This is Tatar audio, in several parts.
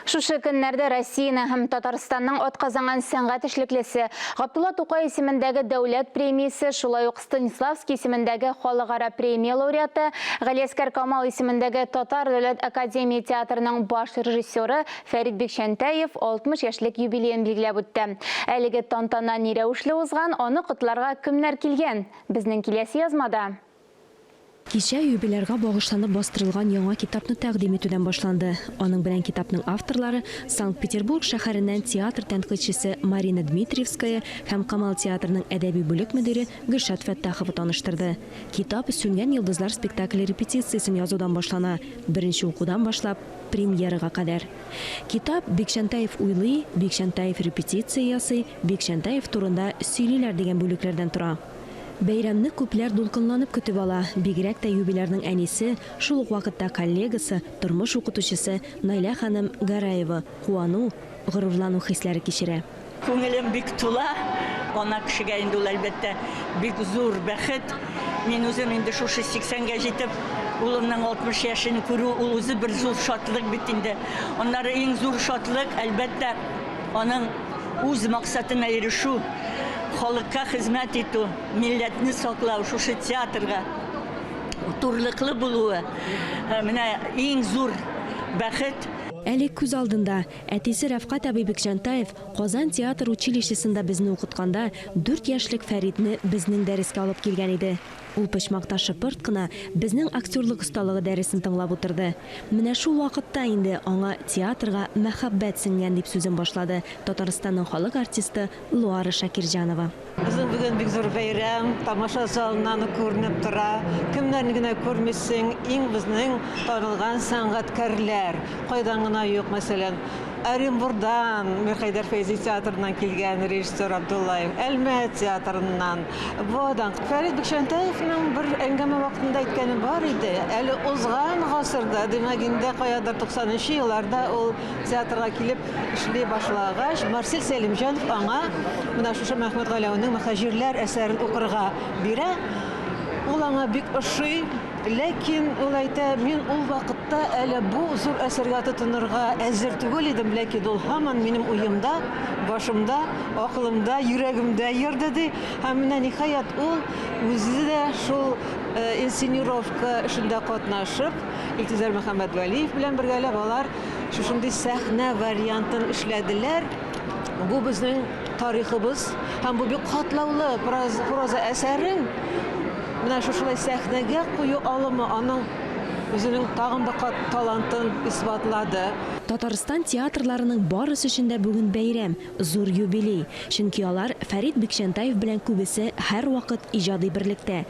Шушы көннәрдә Россиянең һәм Татарстанның атказанган сәнгать эшлеклесе, Габдулла Тукай исемендәге дәүләт премиясе, шулай ук Станиславский исемендәге халыкара премия лауреаты, Галиәсгар Камал исемендәге Татар дәүләт академия театрының баш режиссеры Фәрит Бикчәнтәев 60 яшьлек юбилеен билгеләп үтте. Әлеге тантана ни рәвешле узган, аны котларга кемнәр килгән? Безнең киләсе язмада. Кичә юбилярга багышланып бастырылган яңа китапны тәкъдим итүдән башланды. Аның белән китапның авторлары, Санкт-Петербург шәһәреннән театр тәнкыйтьчесе Марина Дмитриевская һәм Камал театрының әдәби бүлек мөдире Гөлшат Фәттахова таныштырды. Китап Сүнгән йолдызлар спектакле репетициясен язудан башлана, беренче укудан башлап, премьерага кадәр. Китап Бикчәнтәев уйлый, Бикчәнтәев репетиция ясый, Бикчәнтәев турында сөйлиләр дигән бүлекләрдән тора. Бәйрәмне күпләр дулкынланып көтеп ала, бигрәк тә юбилярның әнисе, шул ук вакытта коллегасы, тормыш укытучысы Наилә ханым Гараева куану, горурлану хисләре кичерә. Күңелем бик тула. Ана кешегә инде ул, әлбәттә, бик зур бәхет. Мин үзем инде шушы сиксәнгә җитеп, улымның 60 яшен күрү, ул үзе бер зур шатлык бит инде. Аннары иң зур шатлык, әлбәттә, аның үз максатына ирешү, халыкка хезмәт итү, милләтне саклау, шушы театрга турылыклы булуы, менә иң зур бәхет. Әле күз алдында, әтисе Рәфкать абый Бикчәнтаев Казан театр училищесында безне укытканда, дүрт яшьлек Фәритне безнең дәрескә алып килгән иде. Ул почмакта шыпырт кына безнең актерлык осталыгы дәресен тыңлап утырды. Менә шул вакытта инде аңа театрга мәхәббәт сеңгән, дип сүзен башлады Татарстанның халык артисты Луара Шакирҗанова. Безнең бүген бик зур бәйрәм, тамаша залыннан ук күренеп тора. Кемнәрне генә күрмисең, иң безнең танылган сәнгатькәрләр. Кайдан гына юк, мәсәлән, Оренбурдан, Мирхәйдәр Фәйзи театрыннан килгән режиссер Абдуллаев, Әлмәт театрыннан, Буадан. Фәрит Бикчәнтәевның бер әңгәмә вакытында әйткәне бар иде, әле узган гасырда, димәк, инде каядыр 90 нчы елларда ул театрга килеп эшли башлагач, Марсель Сәлимҗанов аңа менә шушы Мәхмүт Галәүнең Мөһаҗирләр әсәрен укырга бирә. Ул аңа бик ошый. Ләкин ул әйтә, мин ул вакытта әле бу зур әсәргә тотынырга әзер түгел идем, ләкин ул һаман минем уемда, башымда, акылымда, йөрәгемдә йөрде, ди. Һәм менә, ниһаять, ул үзе дә шул инсценировка эшендә катнашып, Илтизар Мөхәммәтвәлиев белән бергәләп алар шушындый сәхнә вариантын эшләделәр. Бу безнең тарихыбыз һәм бу бик катлаулы проза әсәрен Менә шушылай сәхнәгә кую алымы аның үзенең тагын бер кат талантын исбатлады. Татарстан театрларының барысы өчен дә бүген бәйрәм, зур юбилей. Чөнки алар Фәрит Бикчәнтаев белән күбесе һәрвакыт иҗади берлектә.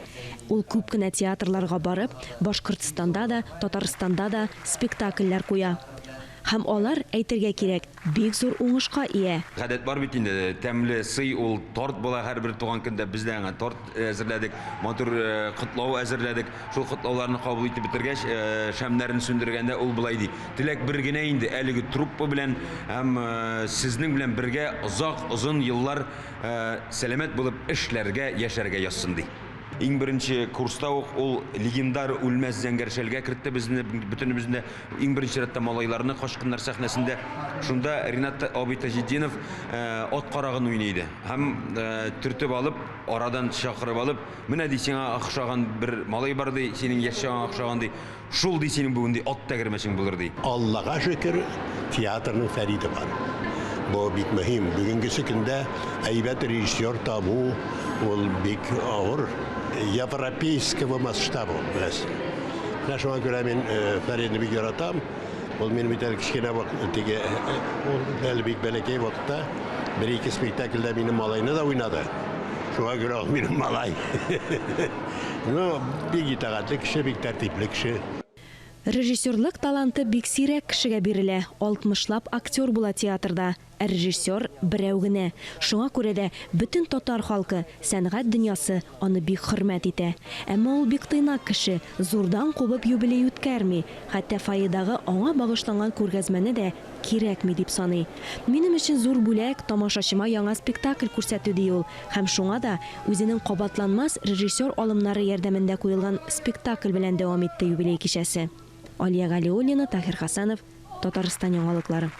Ул күп кенә театрларга барып, Башкортстанда да, Татарстанда да спектакльләр куя. Һәм алар, әйтергә кирәк, Бик зур уңышка ия. Гадәт бар бит инде, тәмле сый ул торт була һәрбер туган көндә. Без дә аңа торт әзерләдек, матур котлау әзерләдек. Шул котлауларны кабул итеп бетергәч, шәмнәрен сүндергәндә ул болай ди, Теләк бер генә инде, әлеге труппа белән һәм сезнең белән бергә озак, озын еллар сәламәт булып эшләргә, яшәргә язсын, ди. Иң беренче курста ук ул легендар Үлмәс зәңгәр шәлгә кертте безне, бөтенебезне дә. Иң беренче рәттә малайларны Качкыннар сәхнәсендә. Шунда Ринат абый Таҗетдинов ат карагын уйный иде. Һәм төртеп алып, арадан чакырып алып, менә ди сиңа охшаган бер малай бар ди, синең яшь чагыңа охшаган ди. Шул ди синең бүген ди ат тәгәрмәчең булыр ди. Аллага шөкер, театрның Фәриде бар. Бу бик мөһим. Бүгенгесе көндә әйбәт режиссер табу ул бик авыр. Европейского масштаба ул, беләсең. Менә шуңа күрә мин Фәридне бик яратам. Ул минем бит әле кечкенә вакыт, теге, ул әле бик бәләкәй вакытта бер-ике спектакльдә минем малайны да уйнады. Шуңа күрә ул минем малай. Ну, бик итагатьле кеше, бик тәртипле кеше. Режиссерлык таланты бик сирәк кешегә бирелә, алтмышлап актер була театрда, ә режиссер берәү генә. Шуңа күрә дә бөтен татар халкы, сәнгать дөньясы аны бик хөрмәт итә. Әмма ул бик тыйнак кеше, зурдан кубып юбилей үткәрми, хәтта фойедагы аңа багышланган күргәзмәне дә кирәкми дип саный. Минем өчен зур бүләк, тамашачыма яңа спектакль күрсәтү, ди ул. Һәм шуңа да үзенең кабатланмас режиссер алымнары ярдәмендә куелган спектакль белән дәвам итте юбилей кичәсе. Алия Галиуллина, Таһир Хәсәнов, Татарстан яңалыклары.